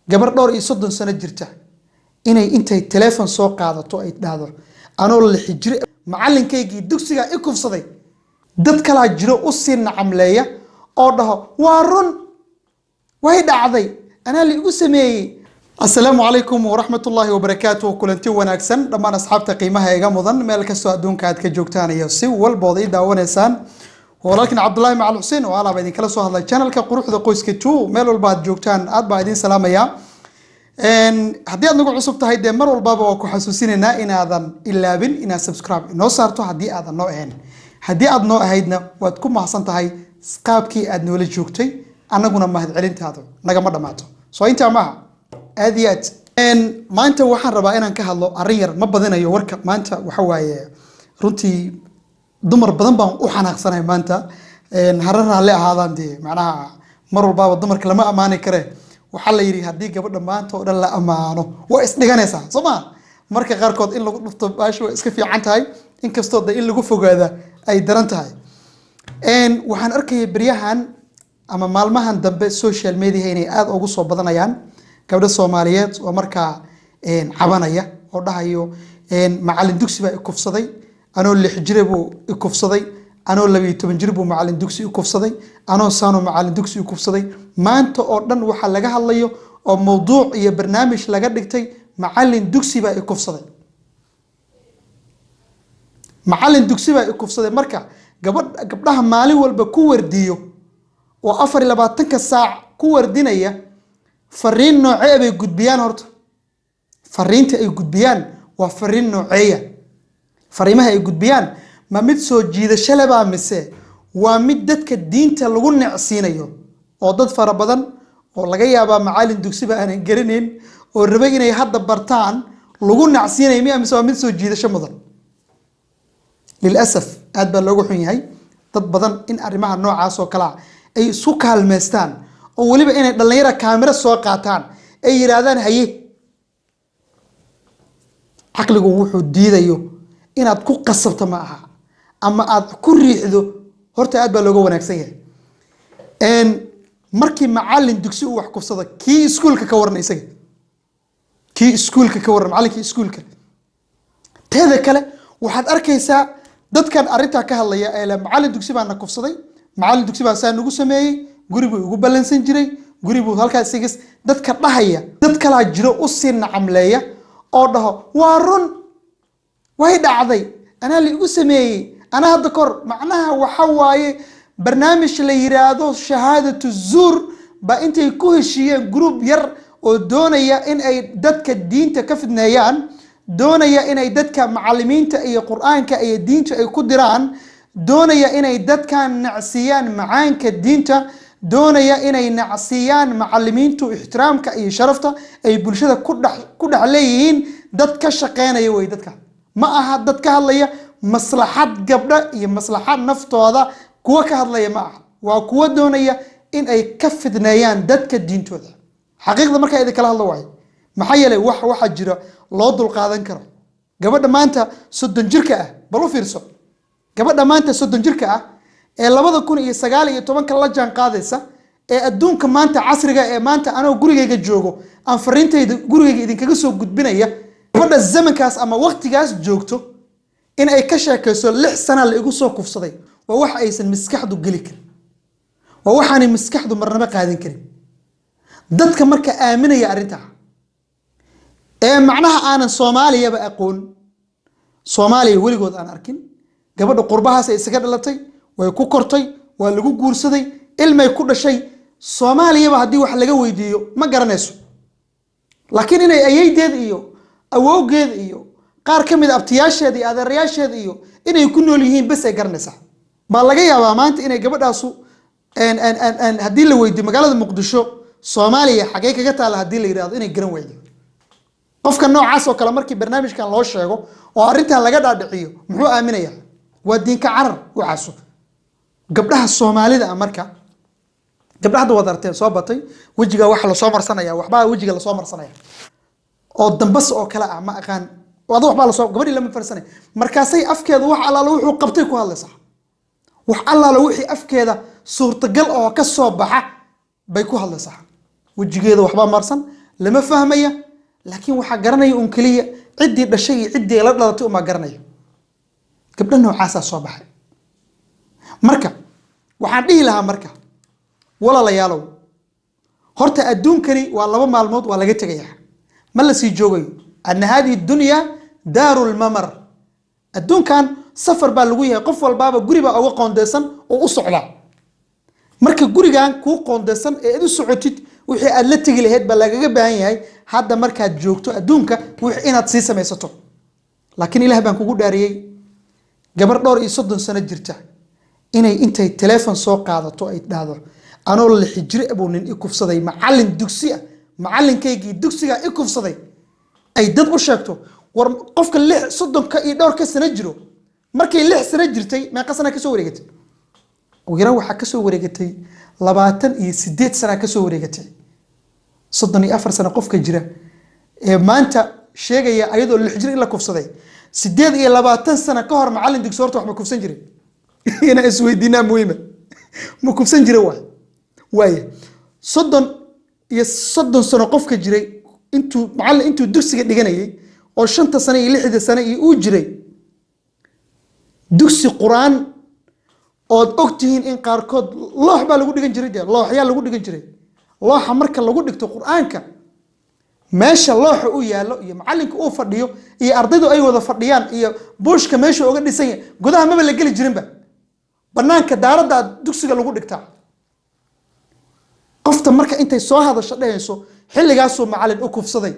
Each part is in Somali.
Gabar dhowr iyo 30 sano jirta inay intay telefon soo qaadato ay dhahdo, "Anoo 6 jir macalinkaygii dugsigaa i kufsaday," dad kalaa jiro u sii nacamleeya oo dhaho, "Waa run, way dhacday, anaa la igu sameeyey." Asalaamu calaykum waraxmat ullaahi wabarakaatu. Kulanti wanaagsan dhammaan asxaabta qiimaha iga mudan, meel kastoo adduunka aad ka joogtaan iyo si walbood ii daawanaysaan. Walaalkiin Cabdulaahi Macal Xuseen oo alaaba idinkala soo hadlay channelka Quruxda Qoyska 2. Meel walba aad joogtaan, aad baa idiin salaamaya. Haddii aad nagu cusub tahay, dee mar walbaba waa ku xasuusinaynaa inaadan ilaabin inaad subscribe inoo saarto haddii aadan noo ahayn. Haddii aad noo ahaydna, waad ku mahadsan tahay qaabkii aad noola joogtay, annaguna mahadcelintaadu nagama dhammaato. Soo intaa maaha? Aad iyo aad. Maanta waxaan rabaa inaan ka hadlo arrin yar, ma badinayo warka. Maanta waxa waaye, runtii dumar badan baan u xanaaqsanahay maanta. Hare raalli ahaadaan, dee macnaha mar walbaaba dumarka lama ammaani kare. Waxaa la yidhi, haddii gabadha maanta oo dhan la ammaano, waa isdhiganaysaa, soo ma? Marka qaarkood in lagu dhufto baasha waa iska fiican tahay, inkastoo de in lagu fogaada ay daran tahay. Waxaan arkayay beryahan ama maalmahan dambe social media inay aada ugu soo badanayaan gabdho Soomaaliyeed oo markaa cabanaya oo dhahayo, "Macalin dugsi baa ikufsaday, anoo 6 jire buu ikufsaday, anoo 12 jir buu macalin dugsi ikufsaday, anoo saano macalin dugsi ikufsaday." Maanta oo dhan waxaa laga hadlayo oo mawduuc iyo barnaamij laga dhigtay, "Macalin dugsi baa ikufsaday, macalin dugsi baa ikufsaday." Marka gabadh gabdhaha maalin walba ku wardiyo oo 24-ka saac ku wardinaya, fariin noocee bay gudbiyaan horta? Fariinta ay gudbiyaan waa fariin nooceeya? Fariimaha ay gudbiyaan ma mid soo jiidasho lebaa, mise waa mid dadka diinta lagu necsiinayo, oo dad fara badan oo laga yaabaa macalin dugsiba aanan garanayn oo rabay inay hadda bartaan lagu nacsiinayo miya, mise waa mid soo jiidasho mudan? Lilasaf, aad baa looga xun yahay dad badan in arrimaha noocaas oo kalea ay isu kaalmeystaan, oo weliba inay dhallinyara kaamiro soo qaataan ay yidhaahdaan, "Haye." Caqligu wuxuu diidayo inaad ku qasabto ma aha, ama aad ku riixdo. Horta aad baa looga wanaagsan yahay. Markii macalin dugsi uu wax kufsado, kii iskuulka ka waran isaga? Kii iskuulka ka waran, macalinkii iskuulka? Teeda kale, waxaad arkaysaa dadkan arrintaa ka hadlaya ee leh, "Macalin dugsi baa na kufsaday, macalin dugsi baa saa nagu sameeyey, guri buu igu ballansan jiray, guri buu halkaas igis," dadka dhahaya, dad kalaa jiro u sii nacamleeya oo dhaho, "Waa run, way dhacday, anaa la igu sameeyey, anaa hadda kahor." Macnaha waxa waaye, barnaamij la yiraahdo shahaadatu zuur baa intay ku heshiiyeen group yar oo doonaya in ay dadka diinta ka fidneeyaan, doonaya inay dadka macalimiinta iyo Qur-aanka iyo diinta ay ku diraan, doonaya inay dadkan nacsiiyaan macaanka diinta, doonaya inay nacsiiyaan macalimiintu ixtiraamka iyo sharafta ay bulshada ku dhex leeyihiin. Dad ka shaqeynaya wey dadka. Ma aha dad ka hadlaya maslaxad gabdha iyo maslaxad naftooda. Kuwa ka hadlaya ma aha, waa kuwa doonaya in ay ka fidneeyaan dadka diintooda. Xaqiiqda markaa idin kala hadlo waayo, maxaa yeelay waxaa jira loo dulqaadan karo. Gabadha maanta 30 jirka ah, bal u fiirso, gabadha maanta 30 jirka ah ee 2019-ka la jaan qaadaysa ee adduunka maanta casriga ee maanta anoo gurigayga joogo aan fariintayda gurigayga idinkaga soo gudbinaya, gabadha zamankaas ama waqtigaas joogto in ay ka sheekayso, "6 sana la igu soo kufsaday," waa wax aysan maskaxdu geli karin, waa waxaanay maskaxdu marnaba qaadan karin. Dadka marka aaminaya arrintaa ee macnaha aanan Soomaaliyaba aqoon, Soomaaliya weligood aan arkin, gabadha qurbahaas ay isaga dhalatay, way ku kortay, waa lagu guursaday, ilmay ku dhashay, Soomaaliyaba haddii wax laga weydiiyo ma garanayso, laakiin inay ayeydeed iyo awowgeed iyo qaar ka mid a abtiyaasheeda iyo adeerayaasheeda iyo inay ku nool yihiin bes ay garanaysaa baa laga yaabaa. Maanta inay gabadhaasu haddii la weydiiyo magaalada Muqdisho Soomaaliya xagee kaga taalla, haddii la yidhahdo, inay garan weydo. Qofka noocaas oo kale markii barnaamijkan loo sheego oo arrintan laga dhaadhiciyo, muxuu aaminayaa? Waa diinka carar waxaasu. Gabdhaha Soomaalida ah, marka gabdhaha hadda waad arteen soo batay, wejiga waxa lasoo marsanaya, waxbaa wejiga lasoo marsanaya oo dambas oo kale ah, ma aqaan ada, waxbaa lasoo gabadhii lama farsanay. Markaasay afkeeda wax allaala wuxuu qabtay ku hadlaysaa, wax allaala wixii afkeeda suurtagal oo ka soo baxa bay ku hadlaysaa. Wejigeeda waxbaa marsan. Lama fahmaya, laakiin waxaa garanaya un keliya ciddii dhashay iyo ciddii la dhalatay umaa garanaya. Gabdho noocaasaa soo baxay. Marka waxaan dhihi lahaa marka, walaalayaalow, horta adduunkani waa 2 maalmood, waa laga tegayaa, ma la sii joogayo. أن هذه الدنيا دار الممر. Adduunkan safar baa lagu yahay, qof walbaaba guri baa uga qoondeysan oo u socdaa. Marka gurigan kuu qoondeysan ee aad u socotid, wixii aad la tegi lahayd baa lagaga baahan yahay hadda markaad joogto adduunka, wixii inaad sii samaysato. Laakiin Ilaah baan kugu dhaariyey, gabar dhowr iyo 30 sano jirta inay intay telefon soo qaadato ay dhahdo, "Anoo 6 jir buu nin i kufsaday, macallin dugsi ah, macallinkaygii dugsiga i kufsaday," ay dad u sheegto. War qofka lix soddonka iyo dhowrka sano jiro, markay 6 sano jirtay meeqa sana kasoo wareegatay? Ugu yaraan waxaa kasoo wareegatay 28 sana kasoo wareegatay. 34 sano qofka jira ee maanta sheegaya ayadoo 6 jir in la kufsaday, 28 sano ka hor macallin dugsi horta wax ma kufsan jiray? Inaan isweydiinaa muhiima. Ma kufsan jira? Waay waaya, 30 sano qofka jiray, intuu macallin intuu dugsiga dhiganayay oo 5-ta sano iyo 6-da sano iyo uu jiray dugsi Qur-aan, ood og tihiin in qaarkood loox baa lagu dhigan jiray, dee looxyaa lagu dhigan jiray. Looxa marka lagu dhigto Qur-aanka, meesha looxa u yaallo iyo macallinka uu fadhiyo iyo ardaydu ay wada fadhiyaan iyo buushka meesha uga dhisan yahay, gudaha maba la geli jirinba, banaanka daaradda dugsiga lagu dhigtaa. Qofta marka intay soo hadasho dhehayso xilligaasuu macallin u kufsaday,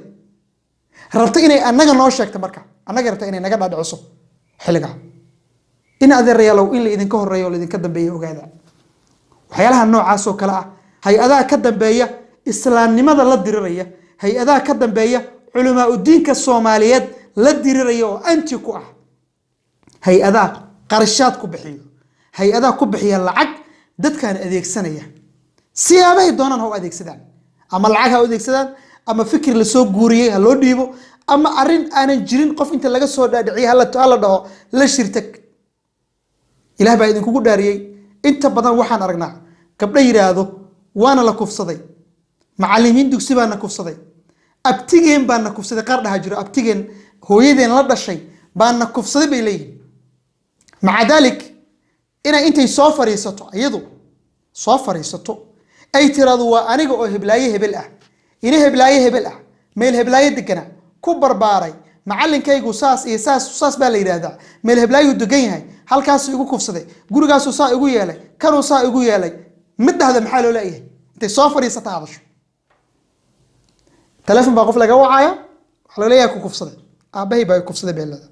rabta inay annaga noo sheegto, marka annaga rabta inay naga dhaadhiciso xilligaa. In adeerayaalow, in la idinka horeeyo o laidinka dambeeya ogaada. Waxyaalaha noocaas oo kale ah, hay-adaha ka dambeeya islaamnimada la diriraya, hay-adaha ka dambeeya culamaa udiinka Soomaaliyeed la diriraya oo anti ku ah, hay-adaha qarashaad ku bixiyo, hay-adaha ku bixiya lacag, dadkan adeegsanaya, siyaabahay doonaan ha u adeegsadaan, ama lacag ha u adeegsadaan, ama fikir lasoo guuriyey ha loo dhiibo, ama arrin aanan jirin qof inta laga soo dhaadhiciyay hala dhaho la shirtag. Ilaah baa idinkugu dhaariyey, inta badan waxaan aragnaa gabdho yidhaahdo, "Waana la kufsaday, macallimiin dugsi baana kufsaday, abtigeen baana kufsaday." Qaar dhaha jiro, "Abtigeen hooyadeen la dhashay baana kufsaday," bay leeyihin. مع ذلك inay intay soo fadhiisato, iyadu soo fadhiisato, ay tiraahdo, "Waa aniga oo heblaaye hebel ah, ina heblaaye hebel ah, meel heblaaye degana ku barbaaray, macallinkaygu saas iyo saas saas baa la yidhaahdaa, meel heblaayuu degan yahay, halkaasuu igu kufsaday, gurigaasuu saa igu yeelay, kanuu saa igu yeelay," mid dhahda maxaa loo leeyahay? Intay soo fadhiisata hadasho, telefon baa qof laga wacaya, waxaa laga leeyahay, "Ku kufsaday." "Aabbahay baa i kufsaday," bay leedahay.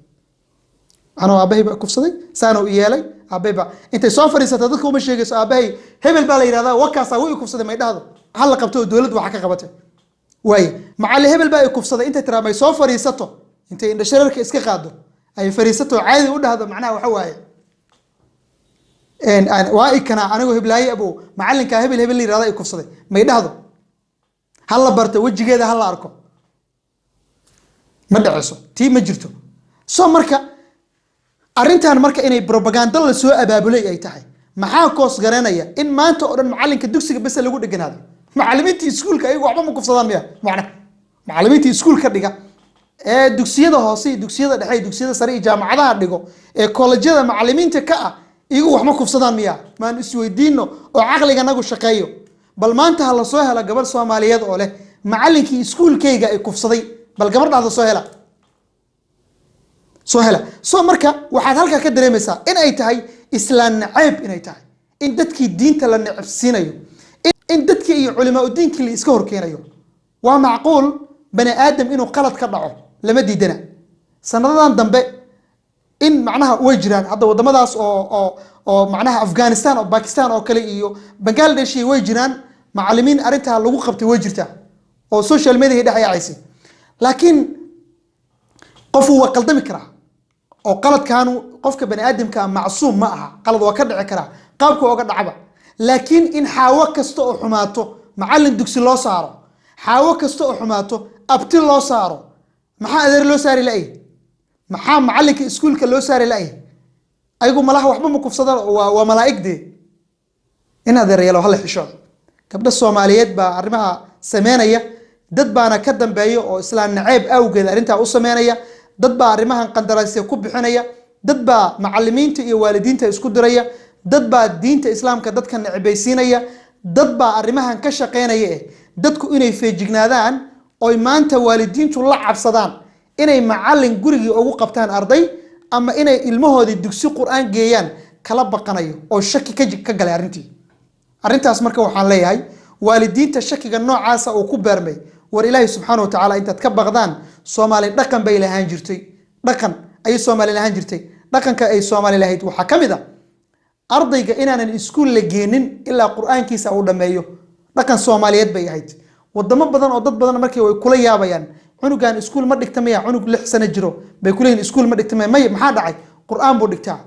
"Anoo aabbahay baa kufsaday, saana u yeelay, aabbahay baa." Intay soo fadhiisata dadka uma sheegayso, "Aabbahay hebel baa la yidhahdaa, wakaasaa wuu i kufsaday," may dhahdo. Hal la qabto oo dowladdu waxa ka qabatay waaye. "Macalli hebel baa i kufsaday," intay tiraa may soo fadhiisato, intay indhashareerka iska qaado ay fadhiisato, caadi u dhahdo, macnaha waxa waaye, "Waa ikanaa anigoo heblaaye abow, macallinkaa hebel hebel la yirahda i kufsaday," may dhahdo. Ha la barto wejigeeda, ha la arko. Ma dhaceyso, tii ma jirto. So marka arrintan marka inay propaganda la soo abaabulay ay tahay, maxaa koos garanaya in maanta oo dhan macallinka dugsiga bese lagu dheganaado? Macallimiintii iskuulka ayagu waxba ma kufsadaan miya? Macna macallimiintii iskuulka dhiga ee dugsiyada hoose iyo dugsiyada dhexe iyo dugsiyada sare iyo jaamacadaha dhigo ee kollejyada macallimiinta ka ah, iyagu wax ma kufsadaan miya? Maan isweydiino oo caqliganagu shaqeeyo. Bal maanta ha la soo helo gabadh Soomaaliyeed oo leh, "Macallinkii iskuulkayga ay kufsaday." Bal gabadhaada soo hela, soo hela. So marka waxaad halkaa ka dareemaysaa in ay tahay islaan naceeb, inay tahay in dadkii diinta la necebsiinayo, in dadkii iyo culamaa udiinkii la iska horkeenayo. Waa macquul bani aadam inuu qalad ka dhaco, lama diidana. Sanadadan dambe in macnaha way jiraan hadda wadamadaas oo macnaha Afghanistan oo Bakistan oo kale iyo Bangladesh iyo way jiraan macalimiin arrintaa lagu qabtay, way jirtaa oo social media dhex yaacaysay. Laakiin qofu waa qaldami karaa oo qaladkaanu qofka bani aadamka macsuum ma aha, qalad waa ka dhici karaa qaabka oga dhacba. Laakiin in xaawo kasta oo xumaato macallin dugsi loo saaro, xaawo kasta oo xumaato abti loo saaro, maxaa adeer loo saari la'yahay? Maxaa macallinka iskuulka loo saari la'yahay? Ayagu malaha waxba ma kufsadaan, waa malaa'igdee. In adeerayaalo, hala xishoodo. Gabdho Soomaaliyeed baa arrimaha sameynaya. Dad baana ka dambeeya oo islaam naceeb awgeed arrintaa u sameynaya. Dad baa arrimahan qandaraasya ku bixinaya. Dad baa macalimiinta iyo waalidiinta isku diraya. Dad baa diinta islaamka dadka necbaysiinaya. Dad baa arrimahan ka shaqeynaya. Dadku inay feejignaadaan oy maanta waalidiintu la cabsadaan inay macalin gurigii ugu qabtaan arday ama inay ilmahoodii dugsi Qur-aan geeyaan kala baqanayo oo shaki ka galay arrintii arrintaas. Marka waxaan leeyahay waalidiinta shakiga noocaasa uu ku beermay, war Ilaahay subxaana wa tacaala intaad ka baqdaan. Soomaali dhaqan bay lahaan jirtay, dhaqan ayay Soomaali lahaan jirtay. Dhaqanka ay Soomaali lahayd waxaa ka mid a ardayga inaanan iskuul la geenin ilaa Qur-aankiisa uu dhammeeyo. Dhaqan Soomaaliyeed bay ahayd. Wadamo badan oo dad badan markii way kula yaabayaan, cunugan iskuul ma dhigta maya? Cunug 6 sano jiro bay kuleeyihin iskuul ma dhigta maya? Maya, maxaa dhacay? Qur-aan buu dhigtaa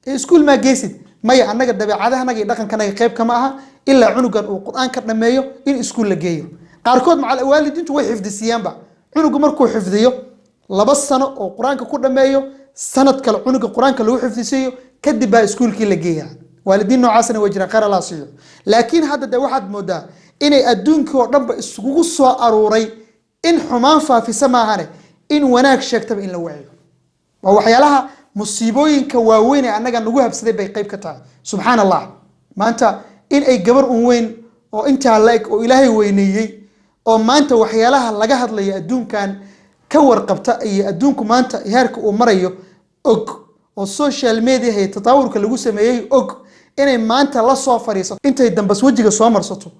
ee iskuul maa geysid? Maya, annaga dabeecadahanaga iyo dhaqankanaga qayb kama aha ilaa cunugan uu Qur-aan ka dhammeeyo in iskuul la geeyo. Qaarkood macal waalidiintu way xifdisiiyaanba cunugu. Markuu xifdiyo 2 sano oo Qur-aanka ku dhammeeyo, sanad kale cunuga Qur-aanka lagu xifdisiiyo, kadib baa iskuulkii la geeyaa. Waalidiin noocaasna way jiraan, khayr Allah siiyo. Laakiin hadda de waxaad moodaa inay adduunkii oo dhanba isugu soo aruuray in xumaan faafisa maahane in wanaag sheegtaba in la waayo. Waa waxyaalaha musiibooyinka waaweyn ee annaga nagu habsaday bay qayb ka tahay. Subxaan Allah, maanta in ay gabar un weyn oo intaa la eg oo Ilaahay weyneeyey oo maanta waxyaalaha laga hadlayo adduunkan ka warqabta iyo adduunku maanta heerka uu marayo og oo social media iyo tataawurka lagu sameeyey og, inay maanta la soo fadhiisato, intay dambas wejiga soo marsato,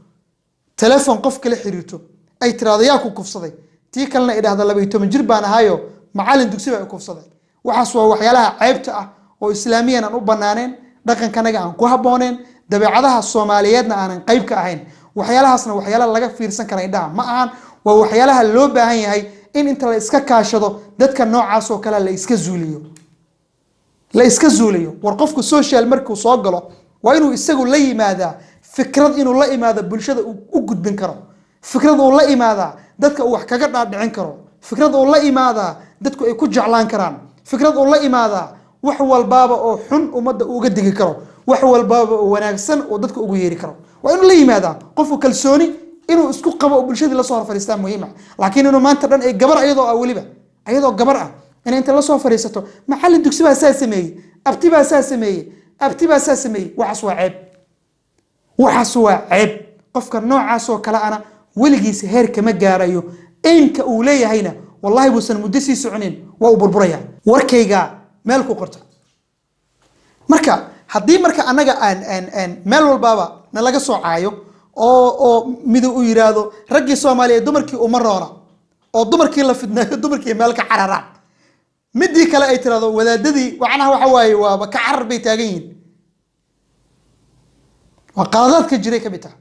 telefon qof kala xiriirto, ay tiraahdo yaa ku kufsaday, tii kalena ay dhahdo 12 jir baan ahayo, macalin dugsi baa i kufsaday. Waxaas waa waxyaalaha ceebta ah oo islaamiyan aan u banaaneen, dhaqankanaga aan ku habbooneen, dabeecadaha Soomaaliyeedna aanan qayb ka ahayn. Waxyaalahaasna waxyaalaha laga fiirsan kara indhaha ma ahan. Waa waxyaalaha loo baahan yahay in inta la iska kaashado dadka noocaas oo kale la iska zuuliyo, la iska zuuliyo. War qofku social markuu soo galo waa inuu isagu la yimaadaa fikrad, inuu la imaado bulshada uu u gudbin karo, fikrad uu la imaadaa dadka uu wax kaga dhaadhicin karo, fikrad uu la imaadaa dadku ay ku jeclaan karaan, fikrad uu la imaadaa wax walbaaba oo xun ummadda uga digi karo, wax walbaaba oo wanaagsan oo dadka ugu yeeri karo waa inuu la yimaadaa. Qofku kalsooni inuu isku qabo oo bulshadii lasoo hor fadhiistaa muhiima. Laakiin inuu maanta dhan ay gabar ayadoo ah, weliba ayadoo gabar ah, inay inta lasoo fadhiisato macallin dugsi baa saa sameeyey, abti baa saa sameeyey, abti baa saa sameeyey, waxaas waa ceeb, waxaas waa ceeb. Qofka noocaas oo kale ana weligiisa heer kama gaarayo. Aimka uu leeyahayna wallahi buusan muddo sii soconin, waa uu burburaya. Warkayga meel ku qorta. Marka haddii marka annaga aan meel walbaaba nalaga soo caayo oo midu uu yiraahdo raggii Soomaaliyeed dumarkii uma roona, oo dumarkii la fidneeyo, dumarkii meel ka cararaan, midii kale ay tirahdo wadaadadii macnaha waxa waaye waaba ka carar bay taagan yihiin, waa qaladaad ka jiray ka mid tahay,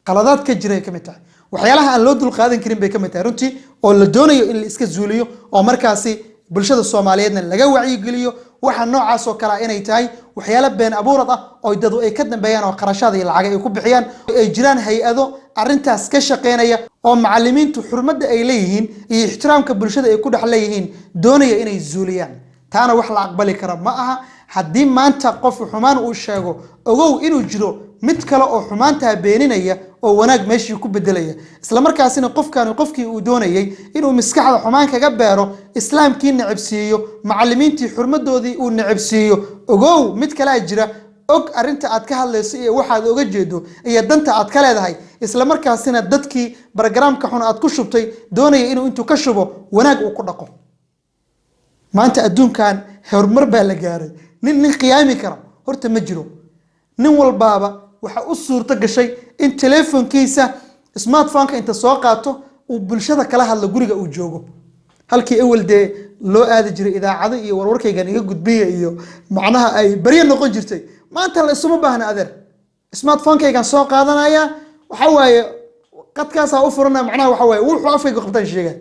qaladaad ka jiray ka mid tahay. Waxyaalaha aan loo dulqaadan karin bay ka mid tahay runtii, oo la doonayo in la iska zuuliyo oo markaasi bulshada Soomaaliyeedna laga wacyigeliyo waxa noocaas oo kale ah inay tahay waxyaalo been abuurad ah oo dadu ay ka dambeeyaan oo qarashaada iyo lacag ay ku bixiyaan. Ay jiraan hay-ado arrintaas ka shaqeynaya oo macalimiintu xurmadda ay leeyihiin iyo ixtiraamka bulshada ay ku dhex leeyihiin doonaya inay zuuliyaan. Taana wax la aqbali kara ma aha. Haddii maanta qof xumaan uu sheego, ogow inuu jiro mid kale oo xumaantaa beeninaya oo wanaag meeshii ku bedelaya. Isla markaasina qofkani qofkii uu doonayay inuu maskaxda xumaan kaga beero, islaamkii necabsiiyo, macalimiintii xurmadoodii uu necabsiiyo, ogow mid kalea jira og arrinta aad ka hadlayso iyo waxaad oga jeedo iyo danta aad ka leedahay. Isla markaasina dadkii barogaraamka xun aad ku shubtay doonaya inuu intuu ka shubo wanaag uu ku dhaqo. Maanta adduunkan horumar baa la gaaray. Nin qiyaami kara horta ma jiro. Nin walbaaba waxa u suurto gashay in telefonkiisa smartphone-ka inta soo qaato uu bulshada kala hadlo guriga uu joogo, halkii ewel dee loo aadi jiray idaacado iyo warwarkaygan iga gudbiya iyo macnaha ay baryo noqon jirtay. Maanta la isuma baahna, adeer. Smartphone-kaygan soo qaadanaya, waxa waaye qadkaasaa u furana, macnaha waxa waaye wuxuu afkayga qabtaan sheega.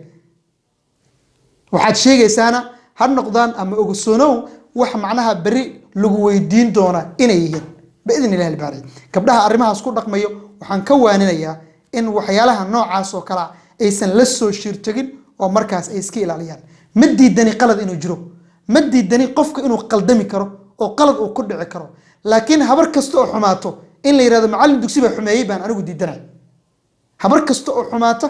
Waxaad sheegaysaana ha noqdaan ama ogsoonow wax macnaha beri lagu weydiin doona inay yihiin, biidni Illahi albaari. Gabdhaha arrimahaas ku dhaqmayo waxaan ka waaninayaa in waxyaalaha noocaas oo kalea aysan la soo shiirtagin oo markaas ay iska ilaaliyaan. Ma diidani qalad inuu jiro, ma diidani qofka inuu qaldami karo oo qalad uu ku dhici karo, laakiin habar kasta oo xumaato in la yirahdo macallin dugsi baa xumeeyey baan anigu diidanay. Habar kasta oo xumaata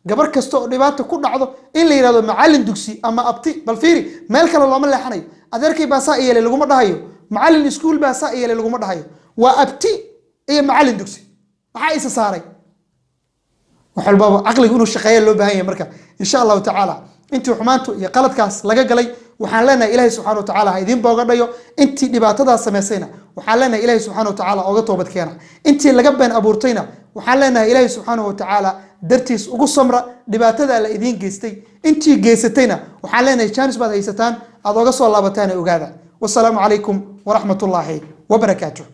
Gabar kasta oo dhibaata ku dhacdo in la yidhahdo macallin dugsi ama abti. Bal fiiri, meel kale looma leexanayo. Adeerkay baa saa yeelay laguma dhahayo, macallin iskuul baa saa yeelay laguma dhahayo. Waa abti iyo macallin dugsi. Maxaa isa saaray? Wax walbaba caqligu inuu shaqeeya loo baahan yahay. Marka, insha Allahu tacaala, intii xumaantu iyo qaladkaas laga galay, waxaan leenahay Ilaahay subxana wa tacaala ha idiin boogadhayo. Intii dhibaatadaas samaysayna, waxaan leenahay Ilaahay subxana wa tacaala oga toobad keena. Intii laga been abuurtayna, waxaan leenahay Ilaahay subxaana wa tacaala dartiis ugu samra dhibaatadaa la idiin geystay. Intii geysatayna, waxaan leenahay chance baad haysataan aad oga soo laabataan, ogaada. Wasalaamu calaykum waraxmat ullaahi wabarakaatuh.